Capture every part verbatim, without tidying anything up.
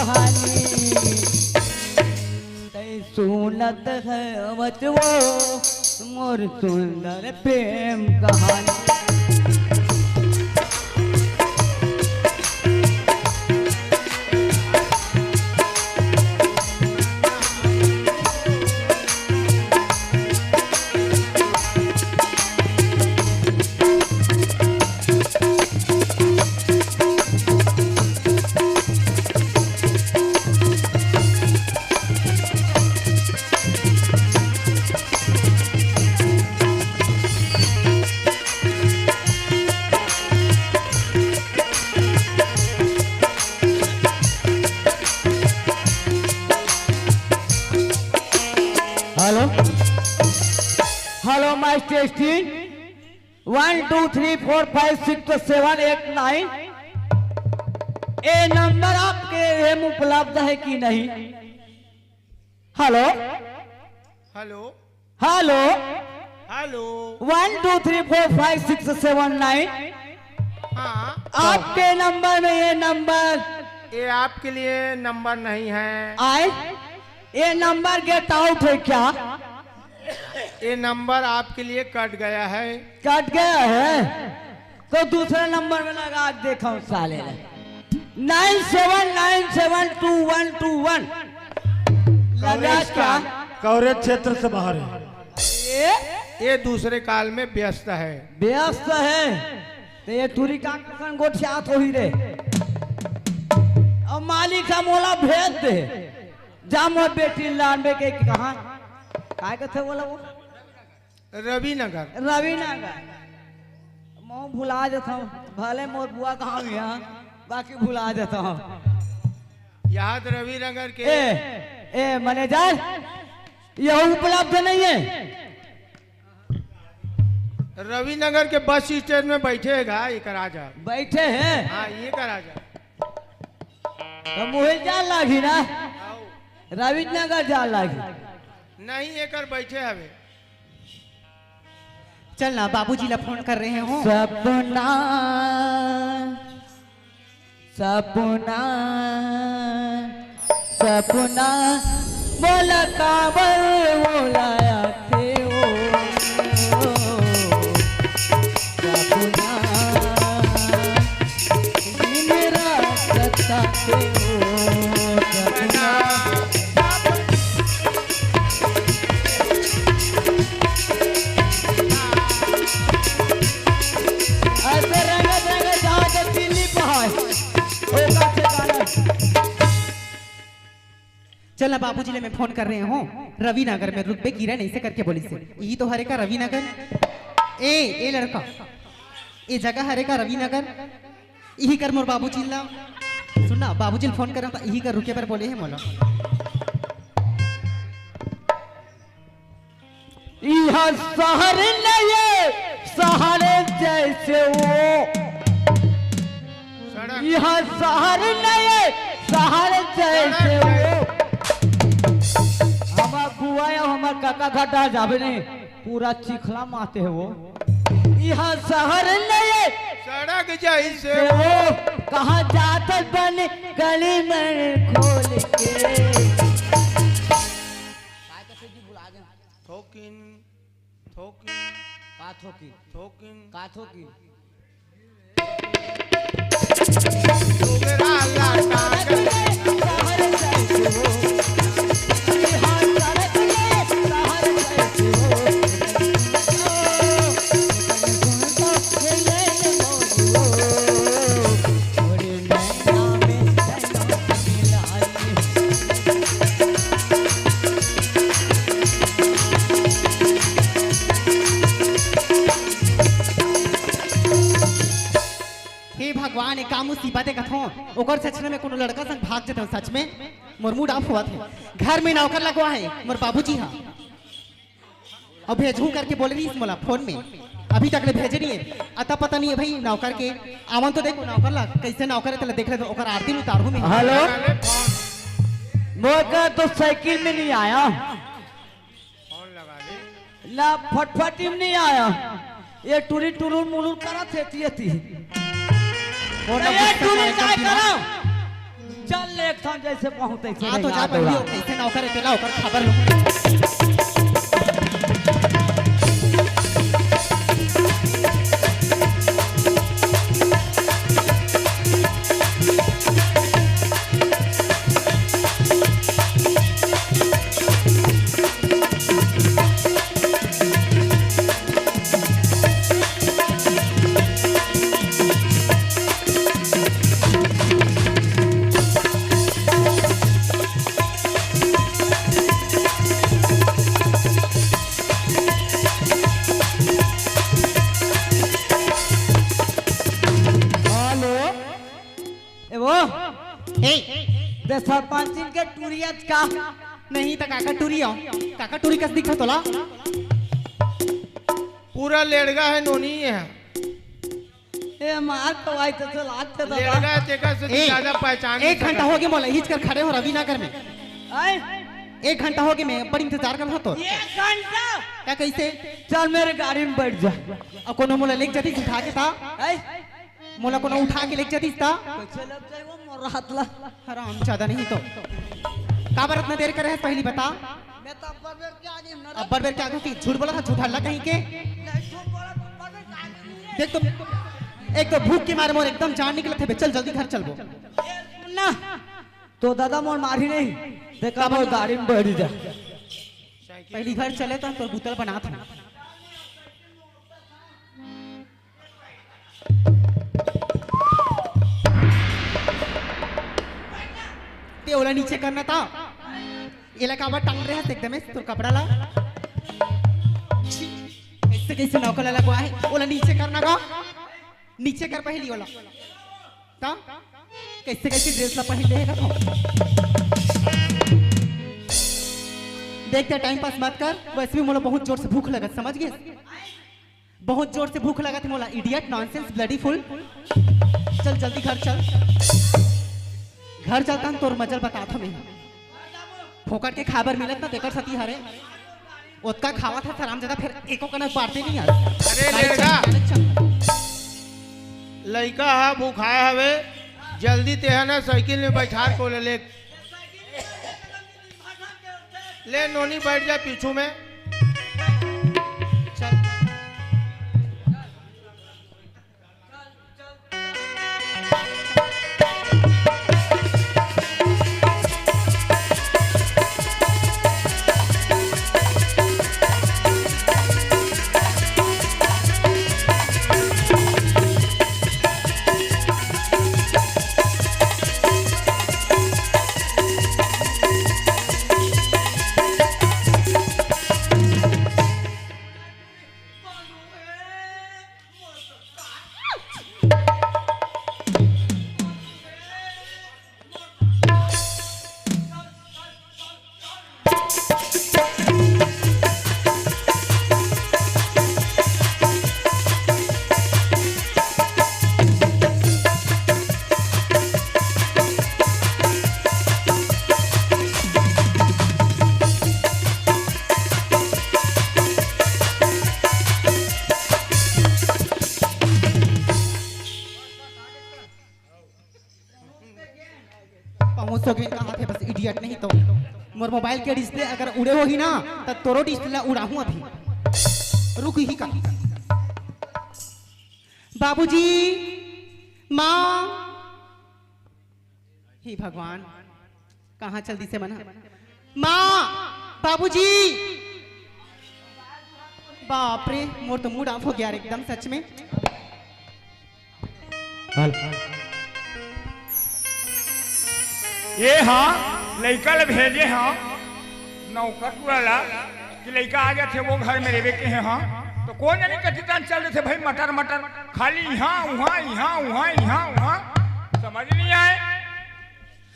कहानी। तै सुनत हवस वो मोर सुंदर प्रेम कहानी। Hello, hello, mic testing, one two three four five six seven eight nine। ये नंबर आपके एरिया में उपलब्ध है कि नहीं? Hello, hello. Hello. Hello. One two three four five six seven nine। हाँ। आपके नंबर में ये नंबर ये आपके लिए नंबर नहीं है। आए, ये नंबर गेट आउट है क्या? ये नंबर आपके लिए कट गया है। कट गया है तो दूसरा नंबर में लगा के देखा हूँ साले ने। Nine seven nine seven two one two one। लगा क्या? कवरेज क्षेत्र से बाहर है। ये ये दूसरे कॉल में व्यस्त है। व्यस्त है तो ये टूरी का कसन गोठियात होही रे। अब मालिक ह मोला भेज दे, जा मोर बेटी लानबे के कहाँ, काय कथे बोला वो? रविनगर। रविनगर। मैं भुला जाता हूँ, भले मोर बुआ गाँव यहाँ, बाकी भुला जाता हूँ। याद रविनगर के ए, ए मैनेजर, यह उपलब्ध नहीं है। रविनगर के बस स्टैंड में बैठे है गा, ये करा जा। बैठे हैं? हाँ, ये करा जा। तो मुहिल जान लागी ना, रविनगर जान लागी। नहीं, एकर बैठे हवे। चल ना, बाबूजी ला फोन कर रहे हो। सपना, सपना, सपना, मोला काबर मोला आथे ओ। सपना, दिन रात सताथे ओ। सपना, ऐसे रंगत रंगत जाओ तो दिल्ली पहुंच। ओका ठिकाना। चल ना, बाबूजी ले मैं फोन कर रहे हो। रविनगर में रुकबे किरण ऐसे करके बोलिस हे। यही तो हरे का रविनगर। ए ए लड़का, ये जगह हरे का रविनगर? इही कर मोर बाबूजी ला। सुन ना, बाबूजी ला फोन करे त इही कर रुके बर बोले हे मोला। इहा शहर नइये, शहर जइसे वो। सड़क। इहा शहर नइये, शहर जइसे वो। हमर बुआ अउ हमर कका घर डहर जाबे नहीं, पूरा चिखला माते हे वो। इहा शहर नइये, सड़क जइसे से वो। वो कहाँ जात बन गली में खोल के। थोकिन, थोकिन, का थोकिन? थोकिन। का थोकिन? हे भगवान, ए का मुसीबत हे कथों, ओकर सचना में कोनो लड़का संग भाग जथन। सच में मोर मूड ऑफ होवत हे। घर में नौकर लगवा हे मोर बाबूजी हा, अउ भेजहूं करके बोले रहिस मोला फोन में, अभी तक ले भेजे नहीं हे। अता पता नहीं हे भाई नौकर के। आवन तो देखो नौकर ला, कैसे नौकर हे तेला देख ले तो ओकर आरती उतारहूं मैं। हेलो, मोर करा तो साइकिल में नहीं आया। फोन लगा ले। ना, फटफटी में नहीं आया। ये टुरी टुरुर मुरुर करत हे, एती एती। फोन ये गुस्सा टुरी का काय एकदम दिमाग। करा? चल, लेगथंव, जइसे पहुंच तइसे हाँ, तो रेंगा जा, दौड़ा। पहिली कइसे नौकर हे, तेला ओकर खबर लूं। हेलो। ए वो। ए। दे सरपंचिन के टूरी अस का? नहीं त काकर टूरी हो? काकर टूरी कस दिखत हे तोला? पूरा लेड़गा हे, नोनी हे। ए, मार तो भाई, तो चल, आज तो दादा। लेड़गा हे, तेकर से ए, ज्यादा पहचान एक घंटा हो गे मोला, हिच कर खड़े हो रविनगर में। आय? एक घंटा हो गे, मैं बड़ इंतजार कर रहा तो। एक घंटा? का कइसे? चल, मेरे गाड़ी में बैठ जा। अउ कोनो मोला लेग जातिस उठा के ता? आय? मोला कोनो उठा के लेग जातिस ता? कइसे लग जाए वो मोर हाथ ला? हरामजादा नहीं तो। काबर अतना देर करे हस, पहिली बता। मैं तो अब्बर बेर के आगे हूं ना रे। अब्बर बेर के आगे हूं कि झूठ बोलत हस, झूठल्ला कहीं के। नहीं, झूठ बोलत हूं, अब्बर बेर के आगे हूं रे। देख तो, एक तो भूख के मारे मोर एकदम जान निकलत हे बे, चल जल्दी घर चलबो। ए, सुन ना, तो दादा मोर मारही नहीं, देखा मोर गाड़ी में बैठ जा। पहिली घर चले त तोर बुतल बनात हूं। ते ओला नीचे करना ता। एला काबर टांग रहे हस एकदमे तोर कपड़ा ला? छी, कइसे कइसे नौकर ला लगवा हे? ओला नीचे करना का? नीचे कर पहिली ओला। ता? कइसे कइसे ड्रेस ला पहिन ले हे देखो। देख ते टाइम पास मत कर, वइसे भी मोला बहुत जोर से भूख लगत, समझ गेस? बहुत जोर से भूख लगत हे मोला, idiot, nonsense, bloody fool। चल जल्दी घर चल, घर चल, तहन तोर मजा ल बतात हंव मैं। फोकट के खाए बर मिलत ना, तेकर सेती हरे। ओतका खावत हस हरामजादा, फेर एको कनक बांटते नहीं हस। अरे लेड़गा, लइका ह भूखाए हवे, जल्दी तेहा ना साइकिल में बैठार के ओला ले। ले नोनी, बैठ जा पीछू में। चल। पहुंच तो गेन कहा थे बस, idiot नहीं तो। मोर मोबाइल के डिस्प्ले अगर उड़े होही ना, त तोरो डिस्प्ले ला उड़ाहूं अभी। रुक ही का। बाबूजी, माँ, हे भगवान, कहाँ चल दिसे मन ह? माँ, बाबूजी, बाप रे, मोर तो मूड ऑफ हो गया यार, एकदम सच में। हल। ये हा लइका ल भेजे हा नौकर टूरा ला कि लइका आ जाथे वो घर में रेवे के हे हा, तो कोन जानी कति टन चल देथे भाई, मटर मटर, खाली इहाँ उहाँ, इहाँ उहाँ, इहाँ उहाँ, समझ नहीं आए।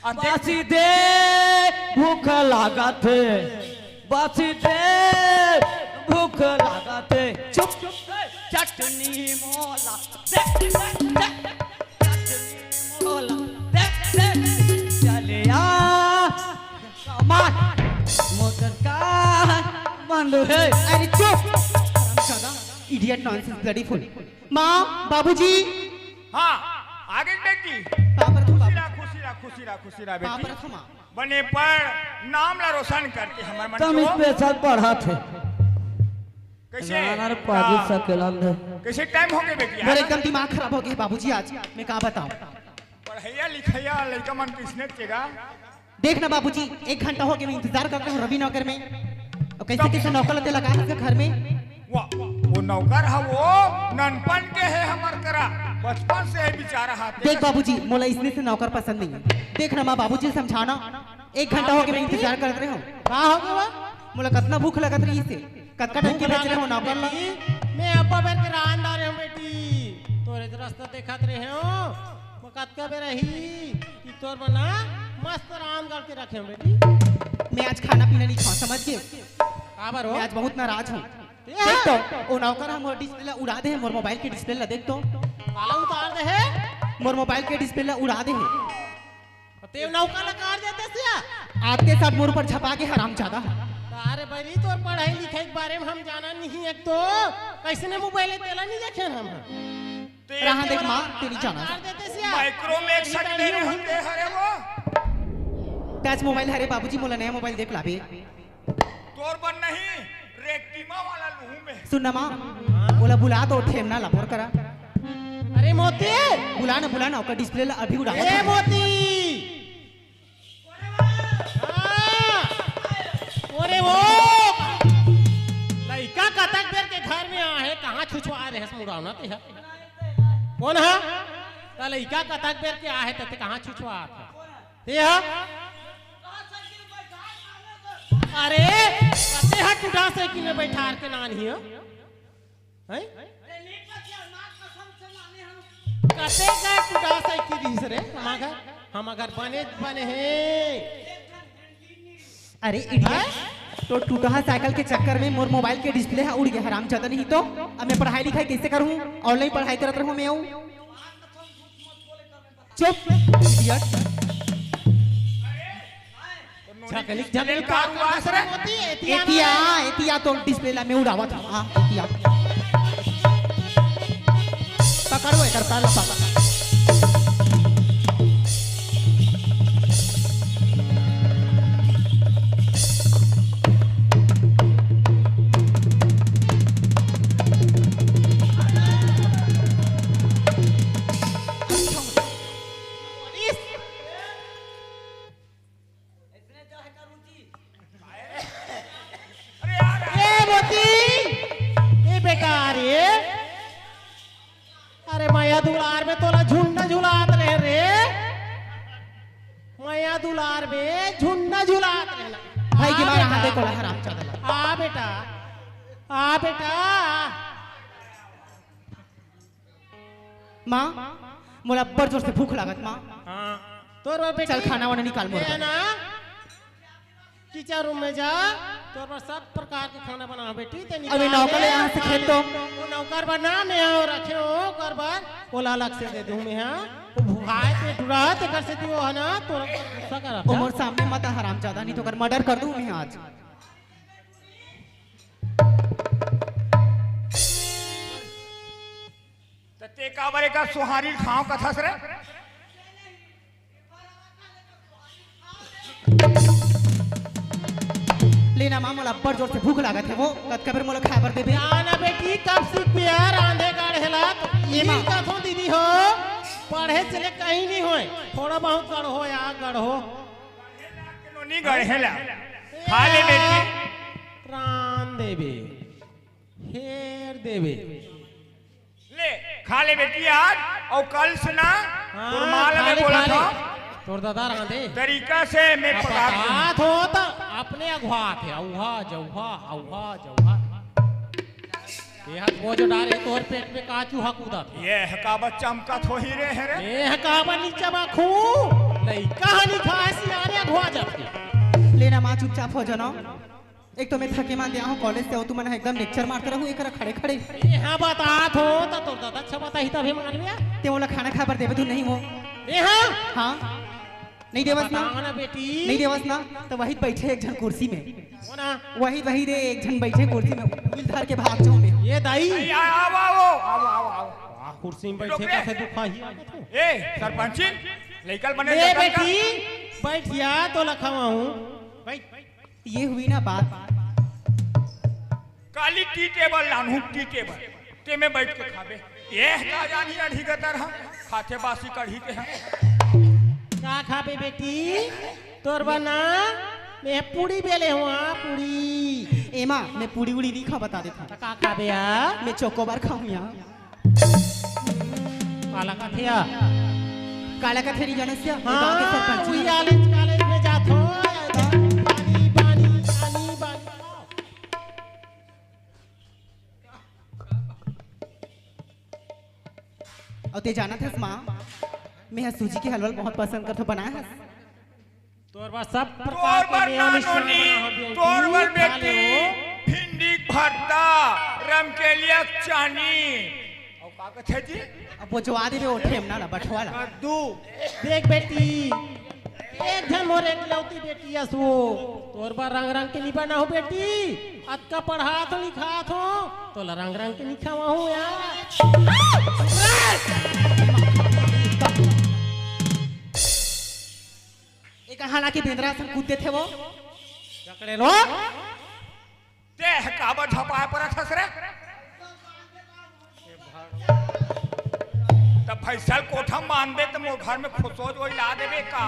बासी दे भूख लागत हे, बासी दे भूख लागत हे। चुप। चटनी मोला दे, दे, दे। चटनी मोला दे, दे। चले आ, कमाल। मोटर का बंद हे। अरे चुप। हरामजादा, idiot, nonsense, bloody fool। माँ, बाबूजी। हाँ, आगे बेटी। खुशी रह, खुशी रह। खुशी रहा, खुशी रहा बेटी। बने पढ़, नाम ला रोशन करके हमर मन तम के वो। स्पेशल पढ़त हे। कैसे? रानर पाजी का? सकेलन दे। कैसे टाइम हो गए बेटी? मोर एकदम दिमाग खराब हो गया बाबूजी आज, मैं का बताऊं। पढ़ैया लिखैया लइका मन किसने तेरा। देख ना बाबूजी, एक घंटा हो गया, मैं इंतजार कर रहा हूँ रवि नौकर में। और कैसे कैसे नौकर लते लगा है घर में। वाह, वो नौकर है, वो ननपन के है हमर करा, बचपन से है बेचारा हाथ। देख बाबूजी, मोला इसने से नौकर पसंद नहीं है। देख ना माँ, बाबूजी समझाना, एक घंटा हो गया, मैं इंतजार करत रहे हूँ। का हो गया? मोला कतना भूख लगत रही से, कतना भूख टंकी बेच रहे हो नौकर ला? बेटी, मैं अब्बा बेर के रांध डारे हूँ बेटी, तोरे तो रास्ता देखत रहे हो, मैं कतका बेर रही कि तोर बना मस्त रांध डाल के रखे हूँ बेटी। मैं आज खाना पीना नहीं खाऊं, समझ गए? काबर हो? मैं आज बहुत नाराज हूँ। देख तो, ओ नौकर ह मोर डिस्प्ले ला उड़ा दे है, मोर मोबाइल के डिस्प्ले ला देख तो। काला उतार दे है? मोर मोबाइल के डिस्प्ले ला उड़ा दे है। ते नौकर ला काट देते सिया। आते साथ मोर ऊपर झपा के हरामजादा। अरे बरी, तोर पढ़ाई लिखाई के बारे में हम जाना नहीं एक तो। कैसने मोबाइल है तेला नहीं देखे हम। रहा देख माँ, तेरी जाना। काट देते सिया। माइक्रोमैक्स सट दे रहे होते हरे वो। टच मोबाइल हरे बाबूजी, मोला नया मोबाइल देख लाबे। तोर बर नहीं, रेक्टिमा वाला लूहूं मैं। सुन ना माँ, ओला बुला तो ठेमना ला मोर करा। अरे मोती! बुला ना, बुला ना, ओकर डिस्प्ले ला अभी उड़ा। ए मोती! हाँ! ओरे वो! लइका कतक बेर के घर में आहे, कहाँ छुछवा रहे हस मुड़ावना ते ह? कौन ह? त लइका कतक बेर के आहे, त ते कहाँ छुछवा आत ह? ते ह? अरे, कते ह टूटा साइकिल में बैठार के नान ही हो? हैं? कते का टूटा साइकिल दिस रे? हम अगर, हम अगर बने, बने हैं। अरे इडियट, तो टूटहा साइकिल के चक्कर में मोर मोबाइल के डिस्प्ले ह उड़ गया, हरामजादा नहीं तो। अब मैं पढ़ाई लिखाई कैसे करूँ? ऑनलाइन पढ़ाई करत रहूँ मैं अऊ। चुप, इडियट। झकलिक, झकलिक का हुआ सर? मोती, एतिया एतिया, ना। एतिया तो डिस्प्ले ला मैं उड़ावत हूँ। हाँ, एतिया। पकड़ो, एकर पैर ला पकड़। ए मोती, ए बेटा रे, अरे मया दुलार में तोला झुंडा झुलात रहे रे, मया दुलार में झुंडा झुलात रहे ना। भाई की आ मार बेटा, हाथ देखो ला हरामजादा ला। आ बेटा, आ बेटा। माँ, मोला अब्बड़ जोर से भूख लागत माँ। हाँ। तोर बर बेटी, चल खाना वाना निकाल मोर ये बर। ना, किचन रूम में जा, तोर बर सब प्रकार के खाना बना बेटी, ते अबे निकाल नौकर ले दे। यहाँ से खेत तो। वो नौकर बर ना, मैं यहाँ रखे हो, ओकर बर, ओला अलग से दे दूँ मैं, हाँ। वो भुखाए ते डुरा, ते कर से दियो, है ना, तोर बर गुस्सा कर ओ रखा। मोर सामने मत आ हरामजादा, नहीं तो कर मर्डर कर दूँ मैं आज। त ते काबर एकर सोहारी खांव कथस रे? लेना माँ, मोला अब्बड़ जोर से भूख लागत हे, वो कतका बेर मोला खाए बर देबे? जाना बेटी, कब सीखबे यार रांधे गढ़े ला? ये ये माँ। कथों दीदी हो, पढ़े चले कहीं नहीं होए, थोड़ा बहुत गढ़ो यार, गढ़ो। नोनी गढ़े ला। खा ले बेटी। रांध देबे, हेर देबे। ले, खा ले बेटी आज, अउ कल से ना, हाँ, तोर माँ ल खा मैं ले, बोलत खा ले। हँव। तोर ददा रांधे। तरीका से मैं अब पका के बतात हो त अपने अघवात हे, अउहा जउहा, अउहा जउहा। ये हाथ बोझ डारे तोर पेट में का चूहा कूदत हे। ये ह काबर चमकत होही रे, हे रे? ये ह काबर नीचे बा खू? लइका ह नी खाए सियाने अघवा जाथे। लेना माँ चुपचाप हो जाना। एक तो मैं थके मान दिया हूँ कॉलेज से, अउ तुमन ह एकदम लेक्चर मारते रहू एकरा खड़े खड़े। ए हाँ, बतात हो त तोर ददा अच्छा बताही तभे मान लिया। ते मोला खाना खाए बर देबे तू नहीं वो? ए हाँ। हाँ। नहीं देवस ना? बताओ ना बेटी। नहीं देवस ना? त वही बैठे एक झन कुर्सी में। वो ना। वही, वही रे, एक झन बैठे कुर्सी में, उंगली धर के भाग जाऊं मैं। ये दाई। ए, आ, आओ, आओ, आओ, आओ, आओ, आओ। वाह, कुर्सी में बैठे डोकरे। कैसे दुखाही आगे थे? ए, सरपंचिन, लइका ल बने ले जतन कर। बेटी, बइठ या, तोला खवाहूं। बइठ। ये हुई ना बात। काली टी टेबल लानहूं, टी टेबल। तेमे बइठ के खाबे। एह का जानी अढ़ी गतर ह, खाथे बासी कढ़ी के ह। का खाबे बेटी? तोर बर ना, मैं पूड़ी बेले हंव, पूड़ी। ए माँ, मैं पूड़ी उड़ी नइ खांव, बता देथंव। त का खाबे या? मैं चोकोबार खाहूं या। काला कथे या? काला कथे नइ जानस या? ये गांव के हाँ, सरपंच उही ह। आलेज कालेज में जाथंव। पानी, पानी, पानी, पानी। अउ तें जानत हस माँ, मैं ह सूजी के हलवा ल बहुत पसंद करथंव, बनाए हस? तोर बर सब प्रकार तोर के बर मेवा ना मिश्रण नोनी, बना हबे, तोर बर खा ले बेटी, हो। भिंडी के भरता, रमकेलिया के चानी। अउ का कथे जी? अब वो जो आदमी वो ठेमना ना बठवा ला। कद्दू। देख बेटी, एक झन मोर एकलौती बेटी अस वो। तोर बर रंग रंग के नइ बनाहूं बेटी। अतका पढ़ाथंव लिखाथंव, तोला रंग रंग के नइ खवाहूं यार। ए कहाँ लाके बेंदरा असन कूद देथे वो? जकड़े लो। तें काबर झपाय परत हस रे? त भैंसा ल कोठा म बांध दे त मोर घर में खुसो जोई ला देबे का?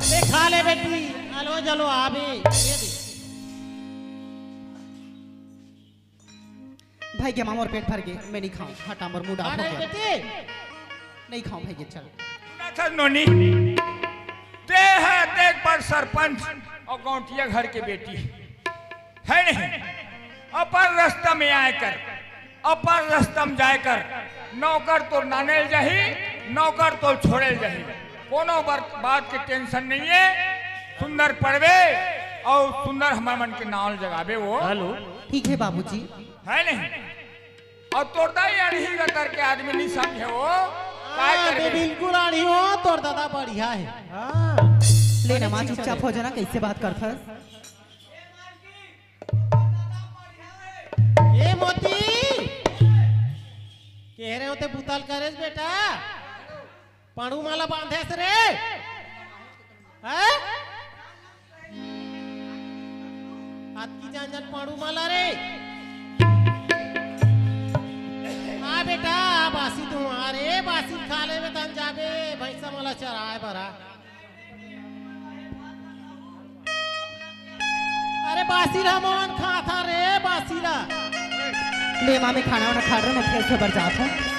ले खा ले बेटी, अलो जलो आबे, दे दे। भाई गे माँ, मोर पेट भर गे, मैं नइ खांव, हटा मोर मुंह डाफ हो अरे गे। बेटी। नइ खांव भाई गे, चल। सुनत हस नोनी, तें ह देख बर सरपंच अउ गौंटिया घर के बेटी, हे नहीं? अपन रस्ता में आय कर, अपन रस्ता में जाय कर, नौकर तोर नाने ल जाही, नौकर तोर छोड़े ल जाही। कोनो बर-, बात के tension नइ हे, सुंदर पढ़बे अउ सुंदर हमर मन के नांव ल जगाबे वो। हेलो। ठीक हे बाबूजी। हे नहीं? अउ तोर दाई अड़ही गतर के आदमी नइ समझे वो, काय हाँ, करबे? बे बिल्कुल अड़ही हो, तोर दादा बढ़िया हे। हाँ। ले ना माँ, चुपचाप हो जाना, कइसे बात करथस? ए मोती, केहे रेहेंव तें बुता ल करेस बेटा, पांड़ू माला बांधेस रे, हैं? अतकी जान जान पांड़ू माला रे। आ बेटा, आ बासी तू, अरे बासी खा लेबे तहन जाबे भैंसा माला चराय बर आ। अरे बासी ला मन खाता रे, बासी ला। ले माँ, मैं खाना वाना खा रहा हूँ, मैं fresh होकर जाता हूँ।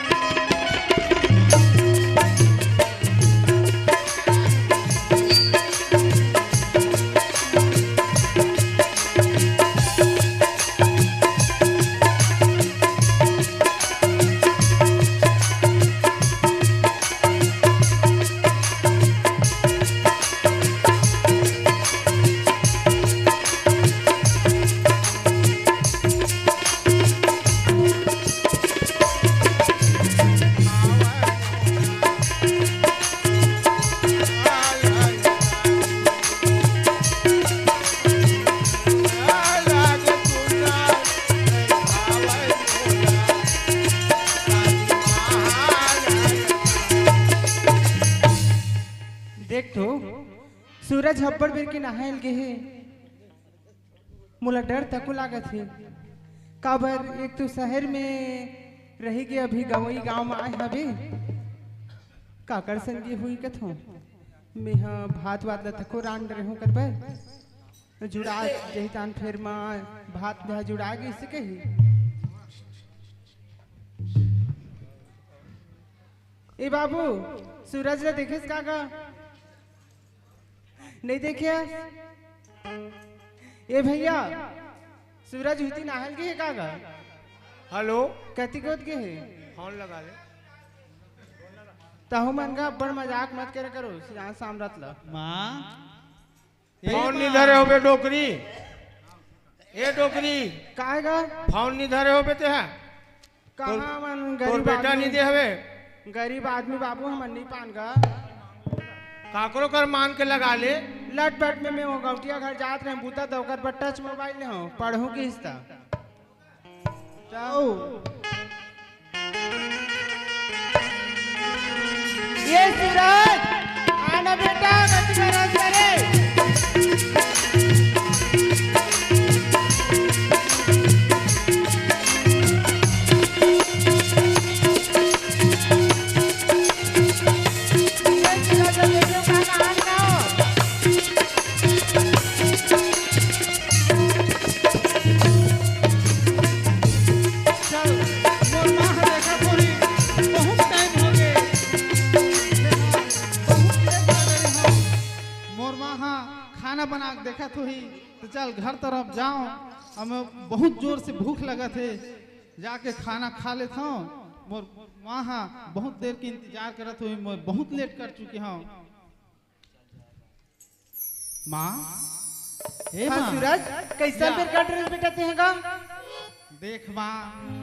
देख तो, सूरज हब्बड़ बेर के नहाए ल गे हे। मोला डर तको लागत हे, काबर एक तो शहर में रहि के अभी गंवई गांव में आए हबे, काकर संगी हुई कथों। मेंह भात वात ल तको रांध डरे हों करबर, जुड़ा जही तान फेर म भात ल जुड़ा गिस कही। ए बाबू, सूरज ल देखेस का गा? नइ देखे? ए भैया, सूरज उहिती नहाए ल गे हे का गा? हेलो। कति गोत गे हे? फोन लगा ले। तहु मन का अब्बड़ मजाक मत करे करो, सियान सामरथ ल। माँ, ए फोन नइ माँ। धरे होबे डोकरी। ए डोकरी। काहे गा? फोन नइ धरे होबे तेहा। कहाँ तोर, मन तोर गरीब बेटा आदमी, नइ दे हवे। गरीब आदमी बाबू, हमन नइ पान गा। काकरो कर मांग के लगा ले। लट बट में मैं वो गौटिया घर जात रहे, बूता दौकर पर touch mobile ले हो, पढ़हूं किस ता। जाओ। ये सूरज, ना बेटा, गलती कर रहा है, अरे। चल, मोर माँ ह देखत होही, बहुत टाइम हो गे। बहुत लेट कर डरे हव। मोर माँ ह खाना बना के देखत होही, त चल घर तरफ जाओ। हमें बहुत जोर से भूख लगत हे, जाके खाना खा लेथव। मोर माँ ह बहुत देर के इंतजार करत होही, मैं बहुत लेट कर चुके हव। माँ, हे हाँ, माँ। सूरज, कैसन या। बेर काट रहे बेटा तें ह गा? देख माँ,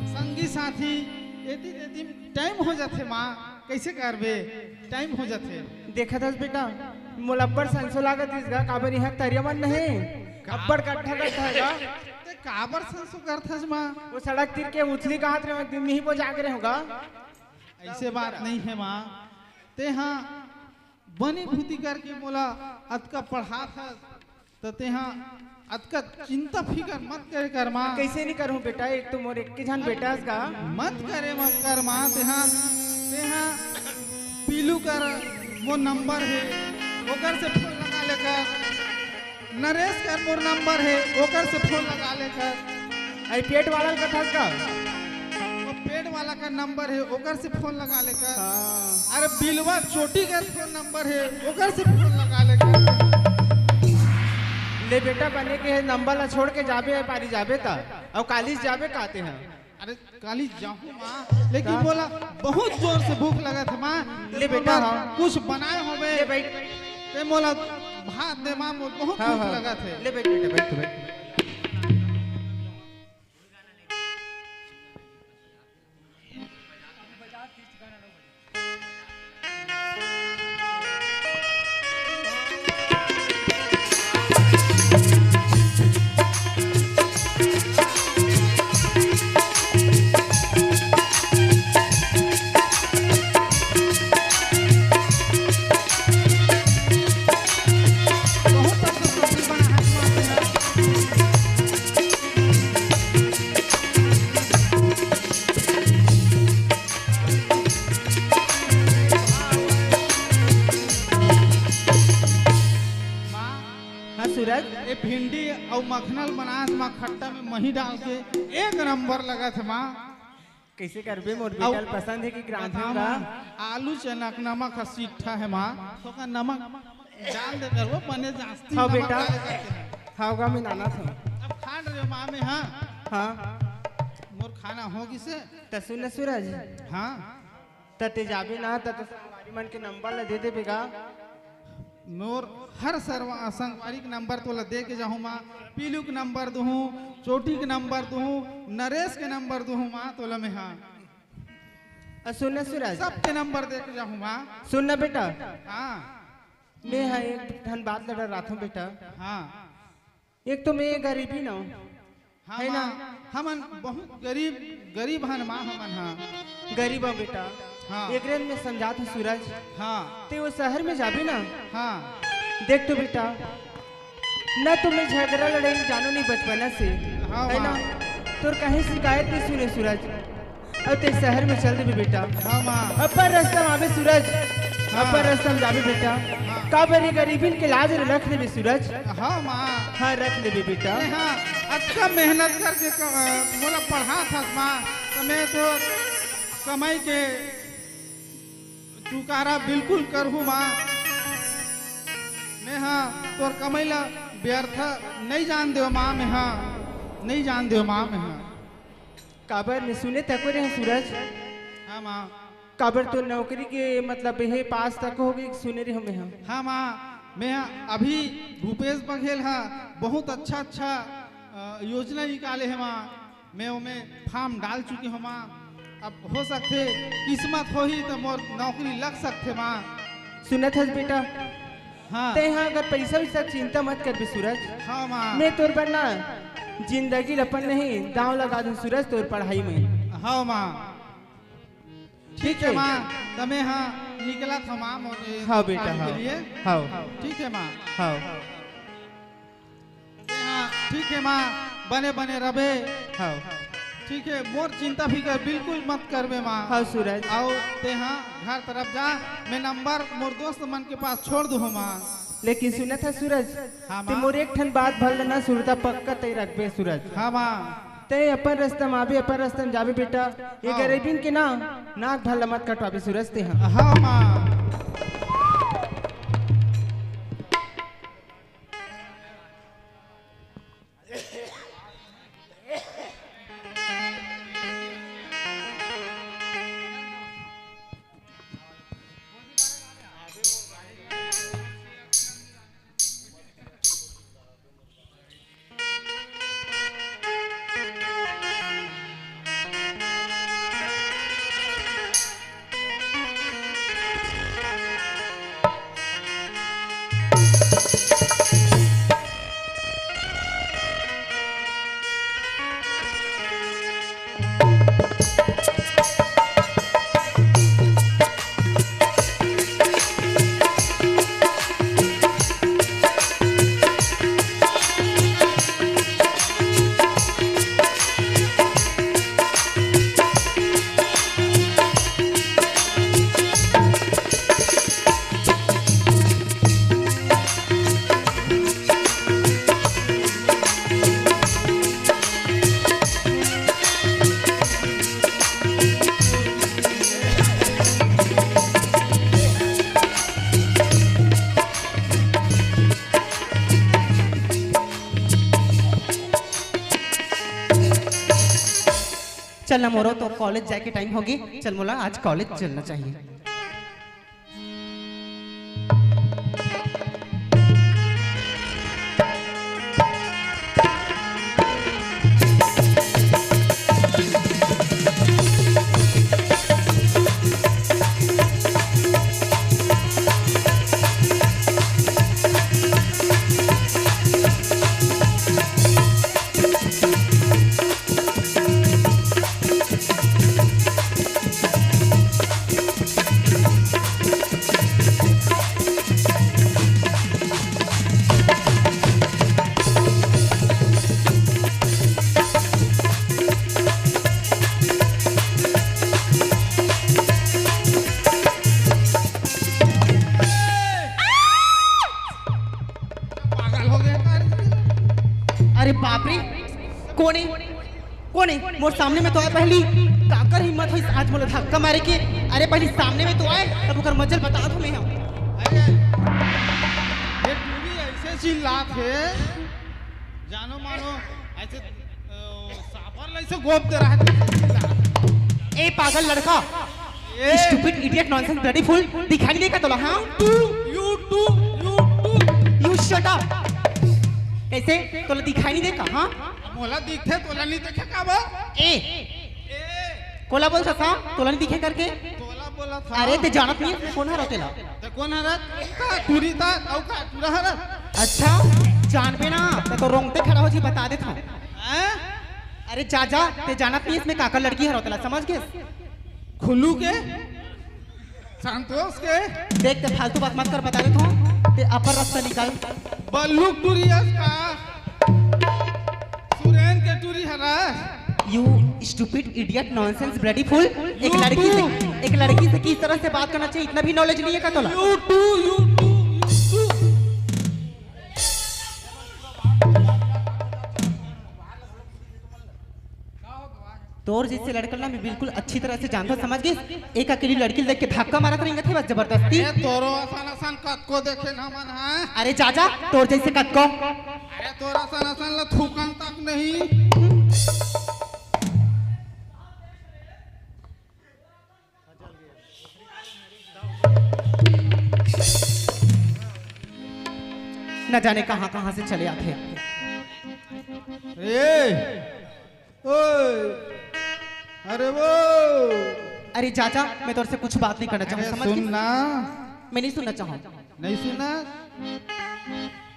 संगी साथी एती तेती टाइम हो जाथे माँ, कैसे करबे? टाइम हो जाथे। देखत हस बेटा, मोला अब्बड़ संसो लागत रिस गा, काबर इहाँ तरिया मन नहीं, का? अब्बड़ गड्ढा गड्ढा हे गा। ते काबर संसो करथस माँ? वो सड़क तीर के उछली कहत रहे, दिन नहीं वो जाग रहे होगा। ऐसे बात नहीं है माँ, तें ह बनी भूती करके मोला अतका पढ़ात हस, त तें ह अतका चिंता फिकर मत करे कर माँ। कैसे नहीं करूँ बेटा, एक तो मोर एक झन बेटा हस गा। मत करे मत कर माँ, तें ह, तें ह पीलू कर मोर नंबर हे, ओकर से फोन लगा ले कर। नरेश कर मोर नंबर हे, ओकर से फोन लगा ले कर। आई पेट वाला ल कथस का? वो पेट वाला का नंबर हे, ओकर से फोन लगा ले कर। हाँ। अरे बिलवा चोटी कर फोन नंबर हे, ओकर से फोन लगा ले कर। ले बेटा, बने के हे, नंबर ला छोड़ के जाबे, पारी जाबे त, अउ काली जाबे का तें ह। अरे काली जाहूँ माँ, लेकिन का? मोला बहुत जोर से भूख लगत हे माँ। ले बेटा, हाँ। कुछ बनाए होबे। ले बैठ। ते मोला भात दे माँ, मोला बहुत हाँ, भूख हाँ। लगत हे। ले बैठ बेटा, बैठ, बैठ। हाँ सूरज। ए भिंडी अउ मखना ल बनास माँ, खट्टा में मही डाल के, एक नंबर लगत हे माँ। कैसे करबे, मोर अउ बेटा ल पसंद हे कि रांधन गा? आलू चना के नमक ह सीठा हे माँ, थोका नमक डाल दे कर वो बने जास्ती हाँ नमक बेटा। डाले करके। हाँ गा, मैं नाना था। अब खान रहे माँ में, हाँ। हाँ। मोर खाना हो गिसे। त सुन न सूरज। हाँ। त ते जाबे ना, त तो संगवारी मन के नंबर ला दे देबे गा। मोर हर सरवा-, संगवारी के नंबर तोला दे के जाहूँ माँ, पीलू के नंबर दूहूँ, चोटी के नंबर दूहूँ, नरेश के नंबर दूहूँ माँ तोला मैं, हाँ। अ, सुन न सूरज। सबके नंबर दे के जाहूँ माँ। सुन न बेटा। हाँ। मैं हा एक ठन बात ला डराथों बेटा। हाँ। एक तो मैं गरीबी ना हूँ, हाँ है ना? माँ, हमन बहुत गरीब, गरीब हन माँ हमन, हाँ। गरीब हूँ बेटा। हाँ। एकरे में समझात हूँ सूरज। हाँ। ते वो शहर में जाबे ना। हाँ। देख तो बेटा, ना तो मैं झगड़ा लड़ाई जानो नहीं बचपना से, हाँ, है ना? माँ। तोर कहीं शिकायत नहीं सुने सूरज। अउ ते शहर में चल देबे बेटा। हाँ, माँ। अब्बड़ रस्ता में आबे सूरज। हाँ। अब्बड़ रस्ता में जाबे बेटा। हाँ। काबर ये गरीबी के लाज ल रख लेबे सूरज। हाँ, माँ। हाँ, रख लेबे बेटा। अरे हाँ, अतका मेहनत करके क-, अ, मोला पढ़ात हस माँ, त मैं तो कमाई के चुकारा बिल्कुल करहूँ माँ। मैं हा तोर कमाई ला व्यर्थ नहीं जान देव माँ, मैं हा नहीं जान देव माँ, मैं हा। काबर मैं सुने तको रहे हूँ सूरज। हाँ माँ। काबर तो नौकरी के मतलब हे पास तक हो गई सुने रहे हूँ मैं हा। हाँ माँ, मैं हा अभी भूपेश बघेल हा बहुत अच्छा अच्छा, अ, योजना निकाले हे माँ। मैं ओमे फॉर्म डाल चुके हूँ माँ। अब हो सकथे किस्मत होही त मोर नौकरी लग सकथे माँ। सुनत हस बेटा? हाँ। तैं हा अगर पैसा वैसा चिंता मत करबे सूरज। हाँ माँ। मैं तोर बर ना जिंदगी ल अपन नहीं दांव लगा दूं सूरज तोर पढ़ाई में। हाँ माँ। ठीक हे माँ, त मैं हा निकलत हँव माँ, मोर ये हाँ बेटा, काम के हाँ। लिए। हाँ। ठीक हे माँ। हाँ। तेहा, ठीक हे माँ, बने बने रबे। हाँ। ठीक हे, मोर चिंता फिकर बिल्कुल मत करबे माँ। हाँ सूरज। अउ तेहा घर तरफ जा, मैं नंबर मोर दोस्त मन के पास छोड़ दूँ माँ। लेकिन सुनत हस सूरज, हाँ ते माँ। मोर एक ठन बात भर लेना सुरता पक्का ते रखबे सूरज। हाँ माँ। ते अपन रस्ता म आबे, अपन रस्ता म जाबे बेटा। ये हाँ। गरीबिन के ना नाक भर ल मत कटवाबे सूरज ते ह। हाँ माँ। चल ना मोरो, तो कॉलेज जाए के टाइम होगे। चल मोला आज कॉलेज चलना चाहिए। पागल हो गया का रे? अरे बाप रे, कोन हे? कोन हे? मोर सामने में तो आए पहली। काकर हिम्मत होइस आज मोला धक्का मारे के? अरे पहली सामने में तो आए, तब ओकर मजल बतात हँव मैं ह। अरे, ये टूरी ऐसे चिल्लात हे, जानो मानो ऐसे, अ, साबर ला ऐसे गोप दे रहा है, ऐसे चिल्लात हे। ए पागल लड़का, ए! Stupid idiot nonsense bloody fool, दिखाई नहीं देगा तोला, हाँ? You too, you too, you too। You shut up। कैसे? तोला दिखाई नहीं देगा, हाँ? मोला दिखथे, तोला नहीं देखे का बा? ए! ए! कोला बोलथस, हाँ? तोला नहीं दिखे करके? तोला बोलथस। अरे, ते जानत नहीं है, मैं कौन हरँव तेला? ते कौन हरस? का टूरी था, अउ का टूरा हरस? अच्छा, जानबे ना, ते तो रोंगटे खड़ा हो जी, बता देत हँव। हैं? अरे जा जा, ते जानत नहीं इसमें काकर लड़की हरँव तेला, समझ गेस? खुल्लू के? संतोष के? देख, ते फालतू बात मत कर, बता देत हँव, ते अपन रस्ता निकाल। बल्लू टूरी हस का? सुरेन के टूरी हरस? You stupid idiot nonsense bloody fool। एक लड़की से, एक लड़की से किस तरह से बात करना चाहिए, इतना भी knowledge नहीं है का तोला? You too, you too, you too। तोर जैसे लड़का ला मैं बिल्कुल अच्छी तरह से जानता हूँ, समझ गेस? एक अकेली लड़की देख के धक्का मारत रेंगथे बस जबरदस्ती। ए, तोरो असन असन कतको देखे न मन, हाँ? अरे जा जा, तोर जैसे कतको। अरे तोर असन असन ला थूकन तक नहीं। न जाने कहाँ कहाँ से चले आथे। ए, ओए, अरे वो। अरे चाचा, मैं तोर से कुछ बात नहीं करना चाहूँ, अरे समझ सुन गेस? ना। मैं नहीं सुनना चाहूँ। नहीं सुनना?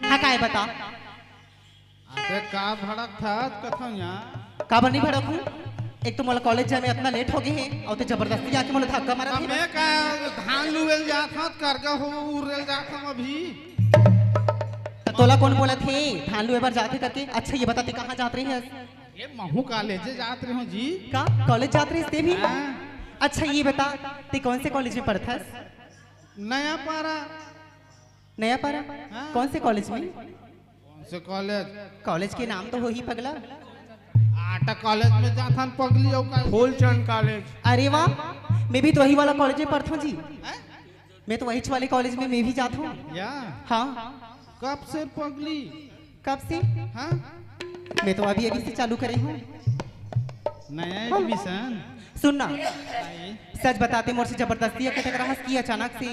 हाँ, का हे बता। अबे का भड़कथस कथों यहाँ? काबर नहीं भड़कहूँ? एक तो मोला कॉलेज जाए में अतना लेट हो गे हे, अउ ते जबरदस्ती आके मोला धक्का मारत हे। मैं का धान लुएल जात हंव, करगा हो उरेल जात हंव अभी। त तोला कोन बोलत हे धान लुए बर जात हे करके? अच्छा ये बता, ते कहाँ जात रहे हस? ये महू कॉलेज जात रहे हंव जी। का कॉलेज जात रहे ते भी? हाँ। अच्छा ये बता, ते कौन से कॉलेज में पढ़थस? नया पारा। नया पारा? हाँ। कौन से कॉलेज में? कौन से कॉलेज? कॉलेज के नाम तो हो ही पगला। आटा कॉलेज में जाथन पगली, अउ का? फूलचंद कॉलेज। अरे वाह, मैं भी तो वही वाला कॉलेज में पढ़ता हूँ जी। हैं? मैं तो वही वाले कॉलेज में मैं भी जाता हूँ। या? हाँ। कब से पगली? कब से? हाँ? मैं तो अभी अभी से चालू करे हूँ। नया एडमिशन? सुन ना, सच बताते मोर से जबरदस्ती के टकराहस कि अचानक से?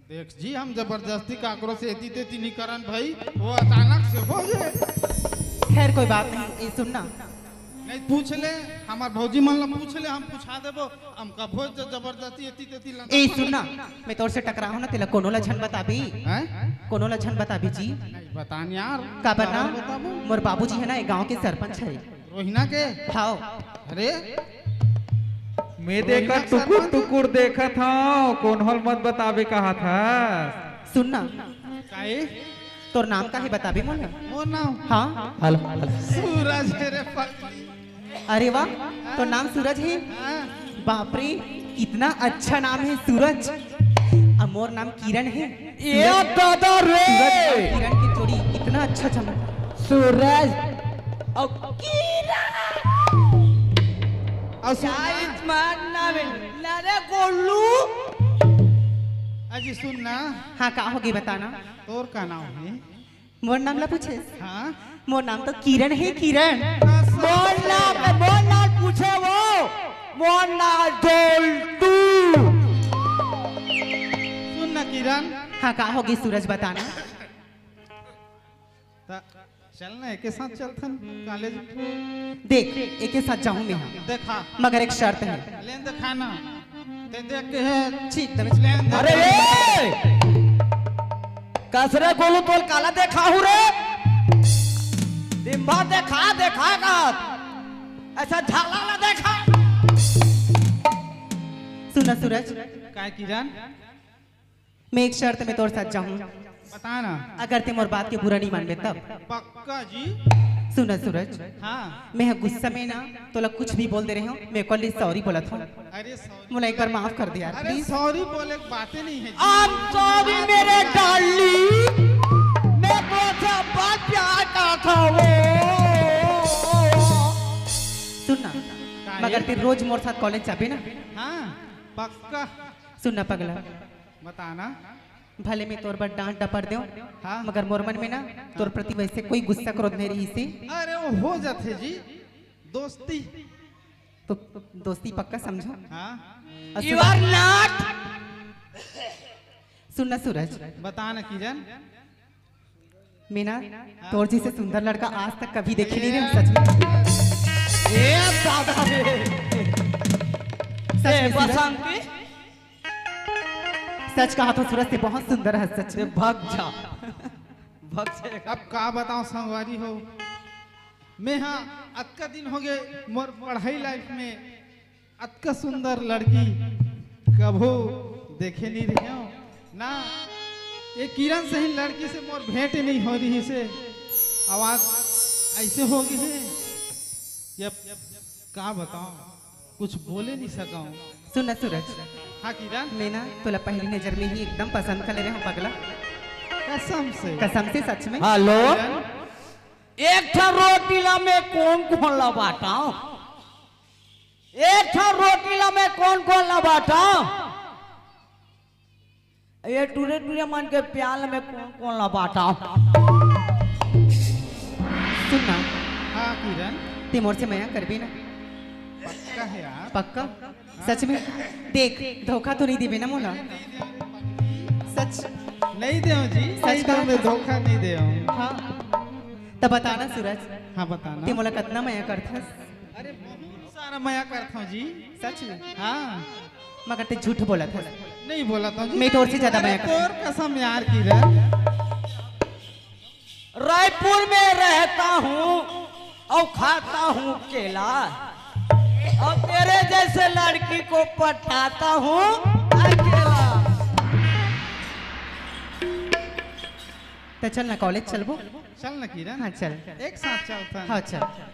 देख जी, हम जबरदस्ती काकरो से एती तेती नहीं करन भाई, वो अचानक से हो गए। खैर कोई बात नहीं, ये सुन ना। नहीं पूछ ले, हमार भौजी मन ला पूछ ले, हम पूछा देबो। हम कभो ज-, जबरदस्ती एती तेती लगा ए सुन ना, मैं तोर से टकराहूं ना, तेला कोनो ला झन बताबी। हैं? कोनो ला झन बताबी जी। नहीं बतान यार। काबर ना? काबर बताबो? मोर बाबूजी है ना, एक गांव के सरपंच है। रोहिना के? हाव। अरे मैं देखा रोहिना टुकुर सरपंच? टुकुर देखत हंव, कोनो ला मत बताबे कहा था। सुन ना। काहे? तोर नाम का हे बताबे मोला? मोर नाम? हाँ। Hello, hello. सूरज हे रे पगली। अरे वाह, तोर नाम सूरज हे? हाँ। बाप रे, इतना अच्छा नाम हे सूरज। अब मोर नाम किरण हे। ए दादा रे! सूरज और किरण की जोड़ी इतना अच्छा चमक। सूरज और किरण। और सुन ना। मारना में ना रे गोलू। अजी सुन ना। हाँ, का होगे बताना? तोर का नाम हे? मोर नाम ला पूछे? हाँ। मोर नाम तो किरण हे, किरण। मोर नाम, मोर नाम पूछे वो। मोर नाम जोल्टू। सुन ना किरण। हाँ, का होगे सूरज बताना? त चल ना, एके साथ चलथन कॉलेज। देख, एके साथ जाहूं मैं। देखा। मगर एक शर्त हे। लेन देखा ना। ते देख के हे। छी, तबे लेन देख। अरे ए! कसरे गोलू तोल काला देखाहूं रे। दिम्बा देखा, देखा का। ऐसा झाला ना देखा। सुन ना सूरज। काय किरण? मैं एक शर्त में तोर साथ जाहूं। बता ना। अगर ते मोर बात के बुरा नहीं मानबे तब। पक्का जी। सुन ना सूरज। हाँ। मैं ह गुस्सा में ना तोला कुछ भी बोल दे रहे हूँ, मैं ओकर लिए सॉरी बोलत हूँ। अरे सॉरी। मोला एक बार माफ कर दे यार, अरे प्लीज। सॉरी बोले के बातें नहीं है जी। I'm sorry मेरे डार्लिंग, मैं तोसे बहुत प्यार करता हूँ। सुन ना, काहे? मगर ते रोज मोर साथ कॉलेज जाबे ना? हाँ, पक्का। सुन ना पगला, बताना। भले मैं तोर बर डांट डपट देव, हाँ। मगर मोर मन में ना तोर प्रति वैसे कोई गुस्सा क्रोध नहीं रहिसे। अरे वो हो जाथे जी, दोस्ती। तो दोस्ती पक्का समझो। हाँ। और You सुन are not। सुन ना सूरज। बता ना किरण। मैं ना तोर जैसे सुंदर लड़का आज तक कभी देखे नहीं रहे, सच में। ए दादा रे। सच ए में सूरज। बसंती। सच कहा तो सूरज ते बहुत सुंदर हे सच ते में। भाग जा। भाग जा। अब का बताओ संगवारी हो, मैं हाँ अतका दिन हो गए मोर पढ़ाई लाइफ में अतका सुंदर लड़की कभो देखे नहीं रहे हो ना। ये किरण सही लड़की से मोर भेंट नहीं हो रहिसे, आवाज ऐसे हो गई है। ये का बताओ, कुछ बोले नहीं सका हूँ। सुन ना सूरज, हाँ किरण। मैं ना तोला पहली नजर में ही एकदम पसंद कर ले रहे हूँ पगला। कसम से। कसम से सच में। हेलो। किरण। एक ठा रोटी ला मैं कोन कोन ला बांटा? एक ठा रोटी ला मैं कोन कोन ला बांटा? ये टूरे टूरे मन के प्याल में कोन कोन ला बांटा? सुन ना। हाँ किरण। ते मोर से मया करबे ना? पक्का है यार। पक्का? सच में? देख, धोखा तो नहीं देबे ना मोला? सच? नहीं देव जी, सच नहीं देव, मैं धोखा नहीं देव। हाँ। तब बताना सूरज। हाँ बताना। ते मोला कतना मया करथस? अरे बहुत सारा मया करथव जी। सच में? हाँ। मगर ते झूठ बोलत हस। नहीं बोलत हूँ जी। मैं तोर से ज्यादा अरे मया करथव। तोर कसम यार किरण। रायपुर में रहता हूँ और खाता हूँ केला। और तेरे जैसे लड़की को पटाता हूँ अकेला। त चल ना, कॉलेज चलबो। चल ना किरण। हाँ, चल। एक साथ चलथन। हाँ, चल। चल।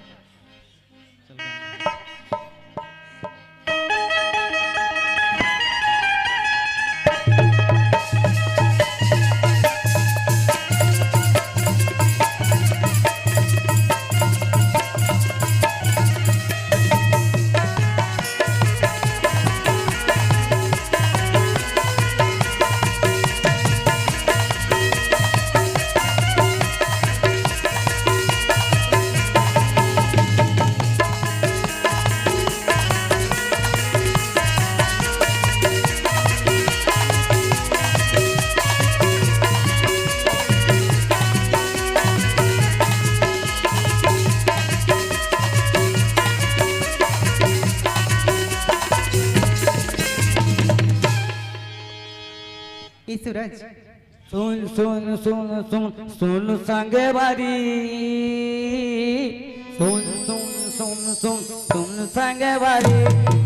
ए सूरज। सुन सुन सुन सुन सुन संगवारी, सुन सुन सुन सुन सुन संगवारी,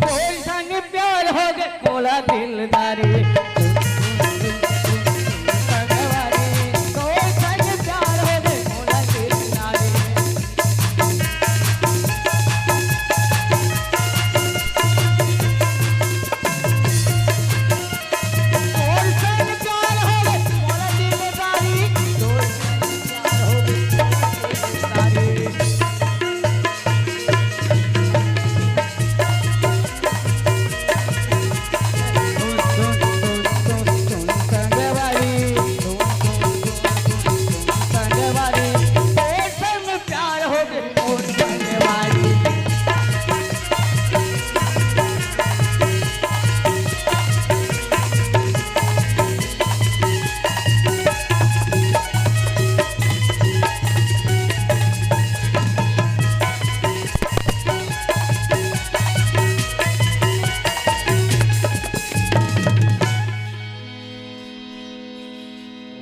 तोर संग प्यार हो गे मोला दिलदारी। सुन सुन सुन सुन सुन संगवारी, तोर संग प्यार हो गे मोला दिलदारी। प्यार हो गे मोर संगवारी।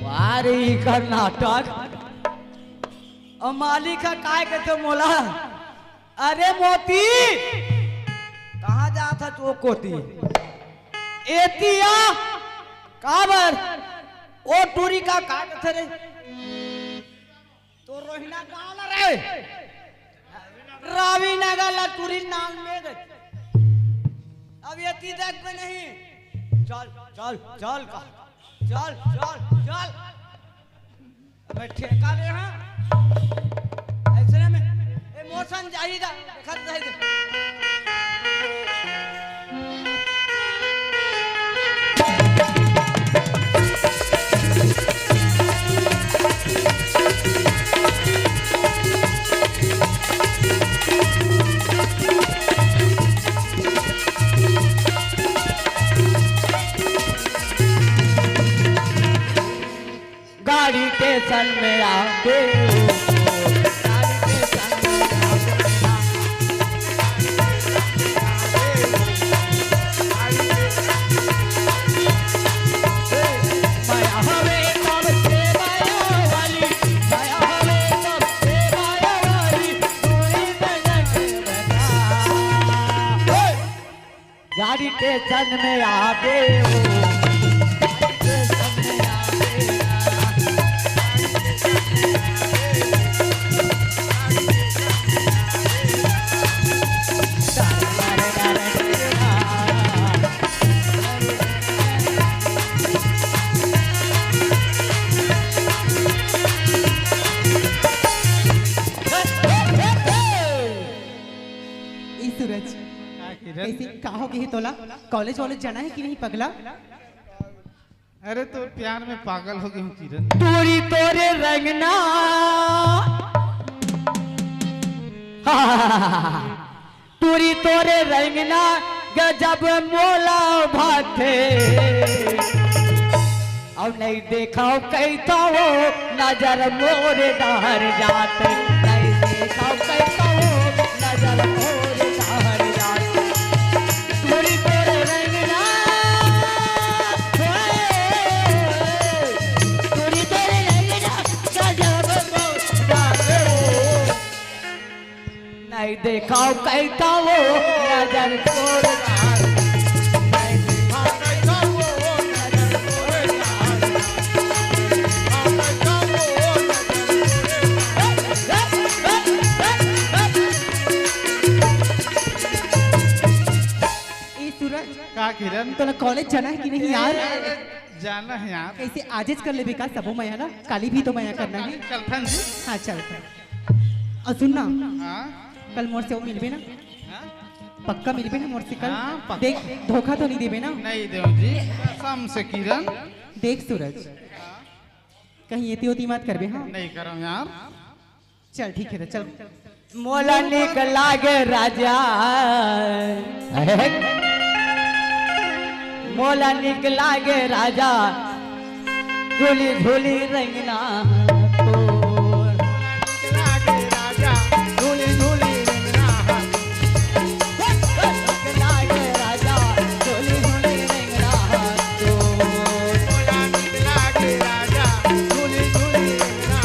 वाह रे, ई कर्नाटक। अउ मालिक ह काय कथे मोला, "अरे मोती, कहाँ जात हस ओ कोती? एती आ।" "काबर?" "ओ टूरी का का कथे रे?" "तो रोहिना गाँव ला रे, रावीनगर ला टूरी नाम में रे। अब एती देखबे नहीं।" "चल, चल, चल का, चल, चल, चल।" मैं ठेका ले हाँ। अइसने में ए मौसम जाही दा, देखत रह दे। गाड़ी स्टेशन में आके, गाड़ी स्टेशन में आके, माया हवे तब से माया वाली, माया हवे तब से माया वाली, तू ही नजर में बता। गाड़ी स्टेशन में आवे हो। ई सूरज, का किरण? कइसे, का हो गे हे तोला? कॉलेज वॉलेज जाना हे कि नहीं पगला? अरे तोर प्यार में पागल हो गे हूँ किरण। टूरी तोरे रंगना, टूरी तोरे रंगना गजब मोला भाथे। अउ नहीं देखव कहिथव नजर मोर डहर जात, नहीं देखव कहिथव नजर मोर डहर जात। टूरी तोर रंगना, टूरी तोर रंगना गजब मोला भाथे। आई देखाव कैथा वो नजर तोर। ए सूरज, का किरण? तोला कॉलेज जाना है कि नहीं यार? जाना है यार। कैसे आजेच कर लेबे का सबो मया ना? काली भी तो मया करना है। चलथन जी। हाँ, चलथन। और सुन ना, हाँ? कल मोर से वो मिलबे ना? हाँ? पक्का मिलबे ना मोर से कल? हाँ, पक्का। देख, धोखा तो नहीं देबे ना? नहीं देव जी, कसम से किरण। देख सूरज, कहीं एती ओती मत करबे, हाँ? नहीं करम यार। चल ठीक है, तो चल। मोला निक लागे राजा, मोला निक लागे राजा, झूली झूली रंगना तोर। मोला निक लागे राजा, झूली झूली रंगना। निक लागे राजा, झूली झूली रंगना तोर। मोला निक लागे राजा, झूली झूली रंगना।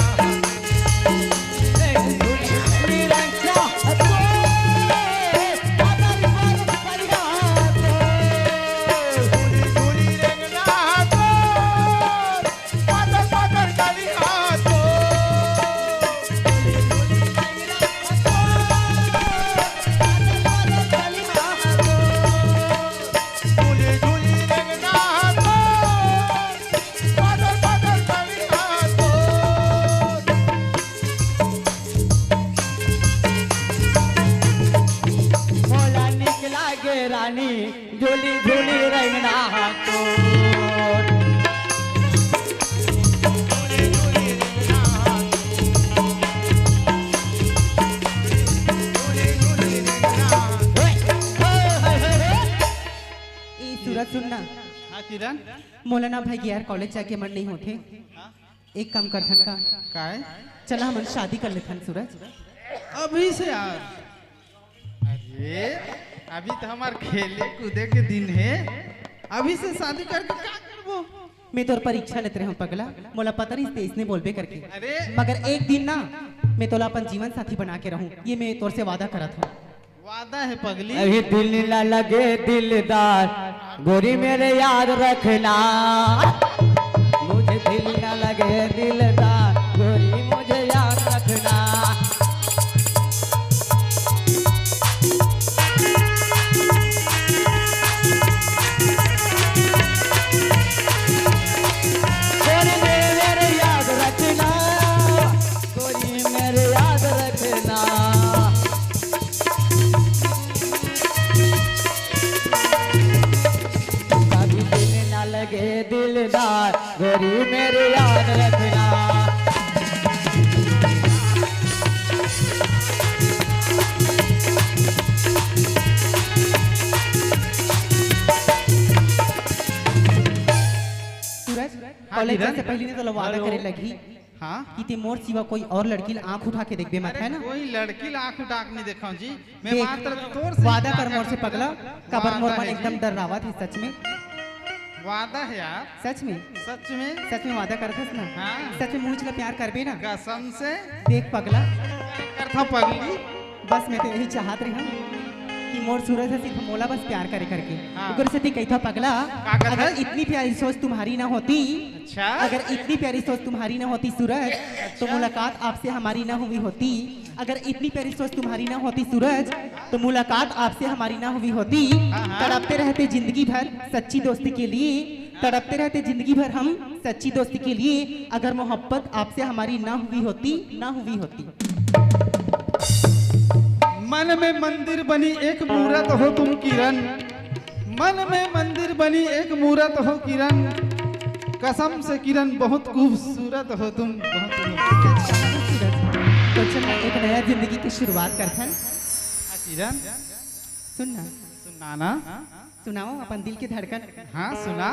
मोला निक लागे रानी, झूली झूली रंगना तोर। ए सूरज सुन ना। हाँ किरण। मोला ना भाई यार कॉलेज जाके मन नहीं होथे। हाँ? एक काम करथन का? काय? चला हमन शादी कर लेथन सूरज। अभी से यार। अरे, अभी तो हमार खेले कूदे के दिन है, अभी से शादी करके का करबो? मैं तोर परीक्षा लेत रहूं पगला, मोला पता रहिस ते इसने बोलबे करके। अरे। मगर एक दिन ना मैं तोला अपन जीवन साथी बना के रहूं, ये मैं तोर से वादा करत हूं। वादा है पगली। अभी दिल ना लगे दिलदार, गोरी मेरे याद रखना। मुझे दिल ना लगे दिलदार, गोरी मुझे याद रखना। गोरी मेरे याद रखना, गोरी मेरे याद रखना। कभी दिल ना लगे दिलदार, गोरी मेरी याद रखना। सूरज, हाँ, कॉलेज किरण। जाए से पहले नहीं तो वादा हेलो। करे लगी। हाँ? कि ते मोर सिवा कोई और लड़की ला आंख उठा के देखबे मत, अरे, है ना? कोई लड़की ला आंख उठा के नहीं देखा जी। मैं देख, मात्र तोर से वादा कर मोर से पगला, काबर मोर मन एकदम डर्रावत हे सच में। वादा है यार। सच में? सच में? सच में वादा करथस ना? हाँ। सच में मुझ ला प्यार करबे ना? कसम से। देख पगला। करथा पगली। बस मैं तो यही चाहत रहा कि मोर सूरज ह सिर्फ मोला बस प्यार करे करके। हाँ। ओकर सेती कहिथा पगला, का कहत अगर है? इतनी प्यारी सोच तुम्हारी ना होती, अच्छा। अगर इतनी प्यारी सोच तुम्हारी ना होती सूरज, तो अच्छा। मुलाकात आपसे हमारी ना हुई होती। अगर इतनी प्यारी सोच तुम्हारी ना होती सूरज, तो मुलाकात आपसे हमारी ना हुई होती। हाँ, हाँ। तड़पते रहते जिंदगी भर सच्ची दोस्ती के लिए, तड़पते रहते जिंदगी भर हम सच्ची दोस्ती के लिए। अगर मोहब्बत आपसे हमारी ना हुई होती, ना हुई होती। मन में मंदिर बनी एक मूरत हो तुम किरण, मन में मंदिर बनी एक मूरत हो किरण, कसम से किरण बहुत खूबसूरत हो तुम, बहुत खूबसूरत। तो चल, एक नया जिंदगी की शुरुआत करथन। हाँ, किरण। सुन ना। सुना ना। सुनाओ अपन दिल की धड़कन। हाँ, सुना।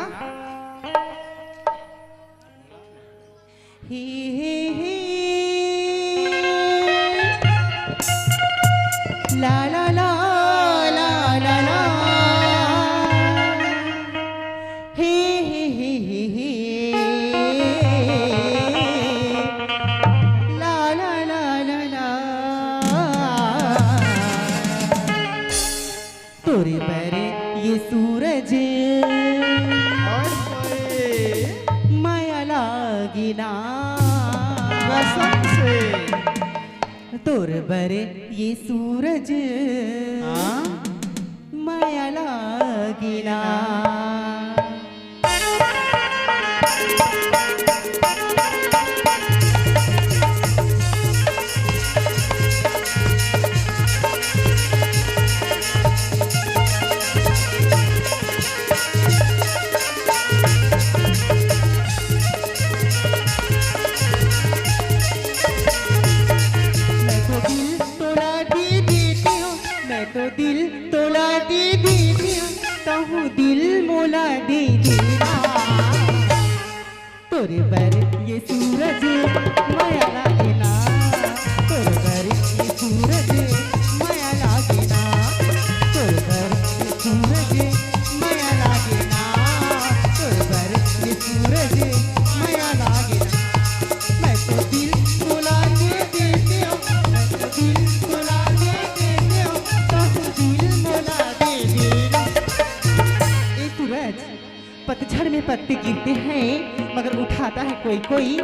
ही, ही, ही। ला, ला, ला, ला, ला, ला। ही, ही, ही, ही, ही। ला, ला, ला, ला, ला। तोर बर ये सूरज हाँ? मया लागे ना। मैं तो दिल तोला दे देती हूँ, मैं तो दिल तोला दे देती हूँ, तहूँ दिल मोला दे देना। तोर बर ये सूरज मया लागे ना, तोर बर ये सूरज मया लागे ना, तोर बर ये सूरज मया लागे ना, तोर बर ये सूरज मया लागे ना। मैं तो दिल तोला दे देती हूँ, मैं तो दिल तोला दे देती हूँ, तहूँ दिल मोला दे देना। ए सूरज, पतझड़ में पत्ते गिरते हैं मगर उठाता है कोई कोई।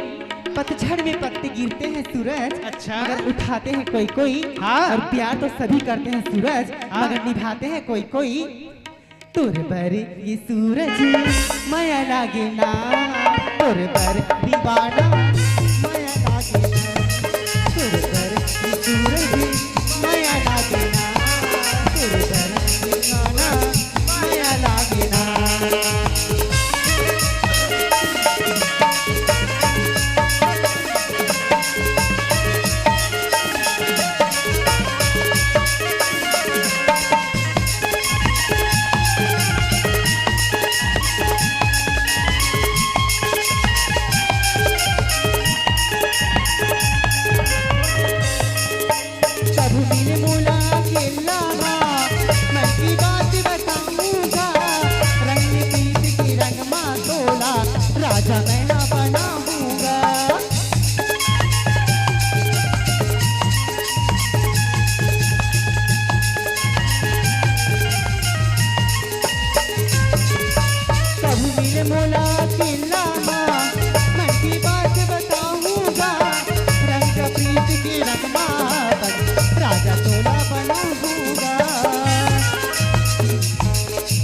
पतझड़ में पत्ते गिरते हैं सूरज, अच्छा। मगर उठाते हैं कोई कोई। हाँ। और प्यार तो सभी करते हैं सूरज, हाँ। मगर निभाते हैं कोई कोई। तोर बर ये सूरज मया लागे ना, तोर बर दीवाना मया लागे ना, तोर बर ये सूरज मया लागे ना, तोर बर दीवाना मया लागे ना। कभू मिल मोला अकेला मा, मन की बात बताऊंगा। रंग प्रीत के रंग मा तोला, राजा मैं ना बनाऊंगा। कभू मिल मोला अकेला मा, मन की बात बताऊंगा। रंग प्रीत के रंग मा बन, राजा तोला बनाऊंगा।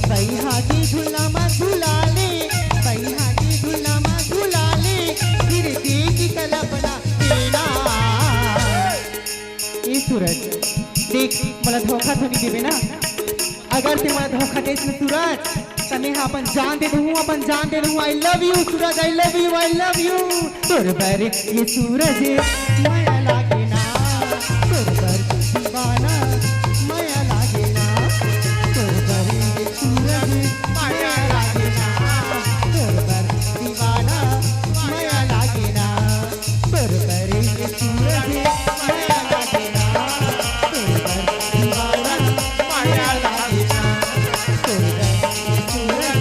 बइहा के झूला मा झूला ले, बइहा के झूला मा झूला ले, फिर देख कल्पना तेरा। ए सूरज, देख, मोला धोखा तो नहीं देबे ना? अगर ते मोला धोखा देस ना सूरज, त मैं हा अपन जान दे दूँ, अपन जान दे दूँ। I love you Suraj, I love you, I love you। तोर बर ये सूरज मया लागे ना, तोर बर दीवाना मया लागे ना, तोर बर ये सूरज मया लागे ना, तोर बर दीवाना मया लागे ना। तोर बर ये सूरज मया लागे ना, तोर बर दीवाना मया लागे ना, तोर बर ये सूरज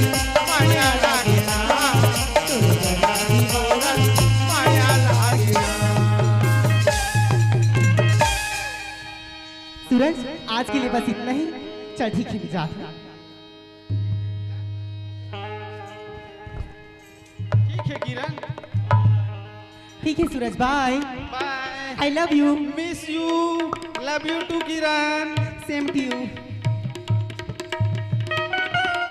मया लागे ना, तोर बर दीवाना मया लागे ना। सूरज, आज के लिए बस इतना ही। चल ठीक है, मैं जाता हूँ। ठीक है किरण। ठीक है सूरज, bye। Bye। I love you। Miss you। Love you too Kiran. Same to you।